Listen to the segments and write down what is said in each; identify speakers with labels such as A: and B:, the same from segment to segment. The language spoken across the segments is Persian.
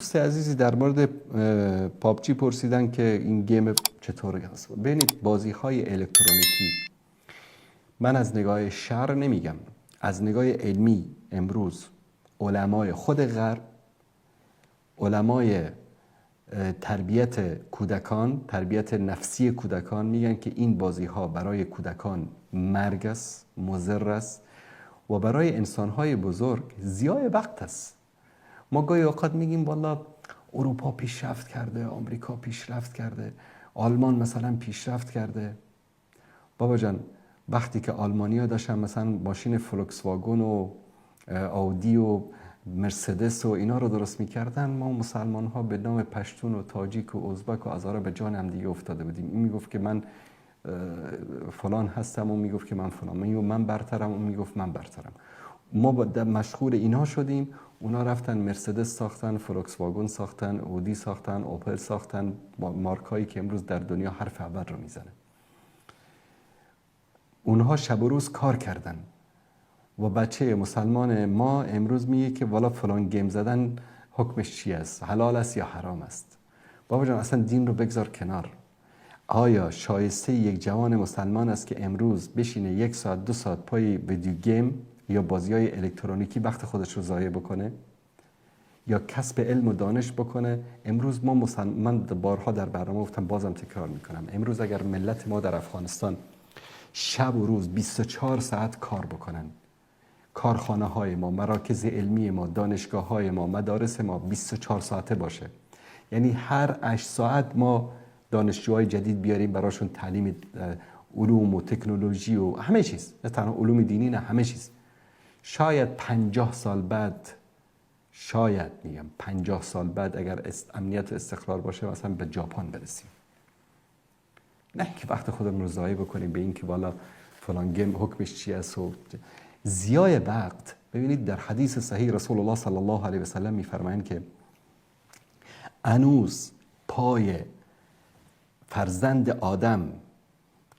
A: دوست عزیزی در مورد PUBG پرسیدن که این game چطور هست. ببینید، بازی های الکترونیکی، من از نگاه شرع نمیگم، از نگاه علمی امروز علمای خود غرب، علمای تربیت کودکان، تربیت نفسی کودکان، میگن که این بازی ها برای کودکان مرگ است، مضر است و برای انسان های بزرگ ضیاع وقت است. ما گاهی اوقات میگیم والا اروپا پیشرفت کرده، آمریکا پیشرفت کرده، آلمان مثلا پیشرفت کرده. بابا جان، وقتی که آلمانیا داشتن مثلا ماشین فولکس واگن و آودی و مرسدس و اینا رو درست میکردن، ما مسلمان ها به نام پشتون و تاجیک و ازبک و هزاره به جان هم دیگه افتاده بودیم. این میگفت که من فلان هستم و میگفت که من فلان، من من برترم و میگفت من برترم. ما با مشغول اینها شدیم، اونا رفتن مرسدس ساختن، فولکس واگن ساختن، اودی ساختن، اوپل ساختن، مارکایی که امروز در دنیا حرف اول رو میزنه. اونها شب و روز کار کردن و بچه مسلمان ما امروز میگه که والا فلان game زدن حکمش چی است، حلال است یا حرام است؟ بابا جان، اصلا دین رو بگذار کنار. آیا شایسته یک جوان مسلمان است که امروز بشینه یک ساعت، 2 ساعت پای video game یا بازی های الکترونیکی وقت خودش رو ضایع بکنه یا کسب علم و دانش بکنه؟ امروز ما مسلمان، من بارها در برنامه گفتم، بازم تکرار میکنم، امروز اگر ملت ما در افغانستان شب و روز 24 ساعت کار بکنن، کارخانه های ما، مراکز علمی ما، دانشگاه های ما، مدارس ما 24 ساعته باشه، یعنی هر 8 ساعت ما دانشجوهای جدید بیاریم، براشون تعلیم علوم و تکنولوژی و همه چیز، نه تنها علوم دینی، نه، همه چیز، شاید 50 سال بعد، شاید میگم 50 سال بعد، اگر امنیت و استقرار باشه، مثلا به ژاپن برسیم. نه که وقت خودمون رو ضایع بکنیم به اینکه والا فلان game حکمش چی است و ضیاع وقت. ببینید، در حدیث صحیح رسول الله صلی الله علیه و سلم میفرمایند که هنوز پای فرزند آدم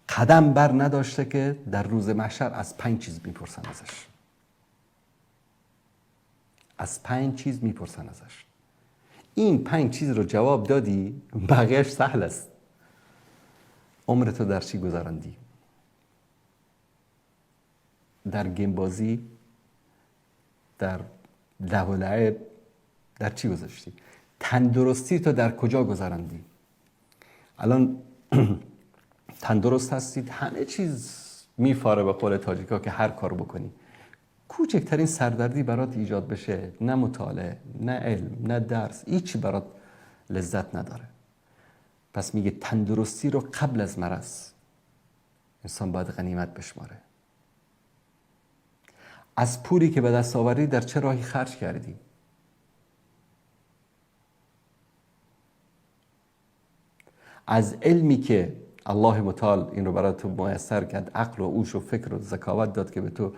A: قدم بر نداشته که در روز محشر از پنج چیز میپرسن ازش. از پنج چیز میپرسن ازش. این پنج چیز رو جواب دادی، بقیهش سهل است. عمر تو در چی گذراندی؟ در game بازی، در لهو و لعب، در چی گذاشتی؟ تندرستی تو در کجا گذراندی؟ الان تندرست هستید، همه چیز میفاره، به قول تاجیکا که هر کار بکنی. کوچکترین سردردی برات ایجاد بشه، نه مطالعه، نه علم، نه درس، هیچی برات لذت نداره. پس میگه تندرستی رو قبل از مرض انسان باید غنیمت بشماره. از پولی که به دست آوردی در چه راهی خرج کردی؟ از علمی که الله متعال این رو برای تو میسر کرد، عقل و هوش و فکر و ذکاوت داد که به تو،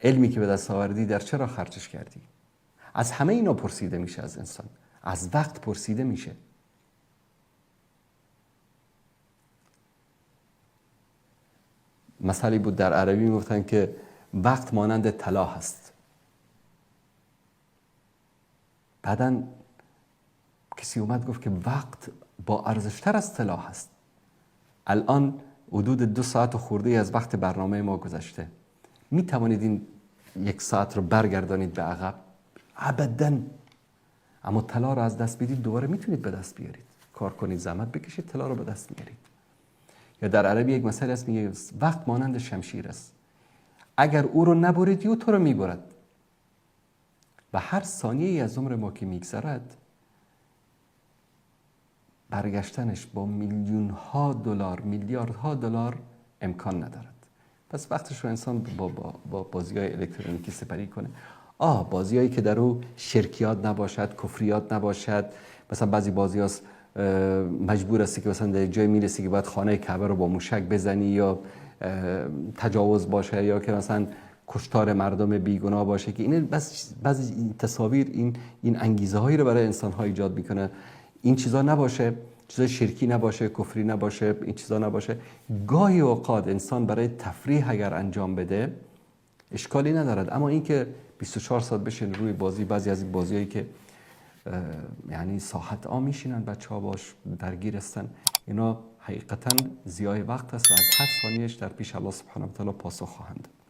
A: علمی که به دست آوردی در چه راه خرجش کردی؟ از همه اینا پرسیده میشه از انسان. از وقت پرسیده میشه. مثلی بود در عربی، میگفتن که وقت مانند طلا هست. بعدا کسی اومد گفت که وقت با ارزشتر از طلا هست. الان حدود 2 ساعت و خورده از وقت برنامه ما گذشته. می توانید این یک ساعت رو برگردانید به عقب؟ ابدا. اما طلا رو از دست بدید، دوباره میتونید به دست بیارید. کار کنید، زحمت بکشید، طلا رو به دست میارید. یا در عربی یک مثل است، میگه وقت مانند شمشیر است، اگر او رو نبرید، او تو رو میبرد. و هر ثانیه ای از عمر ما که میگذرد، برگشتنش با میلیون ها دلار، میلیاردها دلار امکان ندارد. پس وقتش رو انسان با بازی های الکترونیکی سپری کنه. بازیایی که در او شرکیات نباشد، کفریات نباشد. مثلا بعضی بازی هاست مجبور هستی که مثلا در جای میرسی که باید خانه کعبه رو با موشک بزنی یا تجاوز باشه یا که مثلا کشتار مردم بیگناه باشه، که این بس بعضی این تصاویر این انگیزه هایی رو برای انسان ها ایجاد میکنه. این چیزا نباشه، چیزای شرکی نباشه، کفری نباشه، این چیزا نباشه. گاهی اوقات انسان برای تفریح اگر انجام بده اشکالی ندارد، اما اینکه 24 ساعت بشین روی بازی، بعضی از این بازیایی که یعنی ساعت ها میشینن بچه ها باش درگیر هستن. اینا حقیقتا ضیاع وقت است و از هر ثانیهش در پیش الله سبحانه و تعالی پاسخ خواهند داد.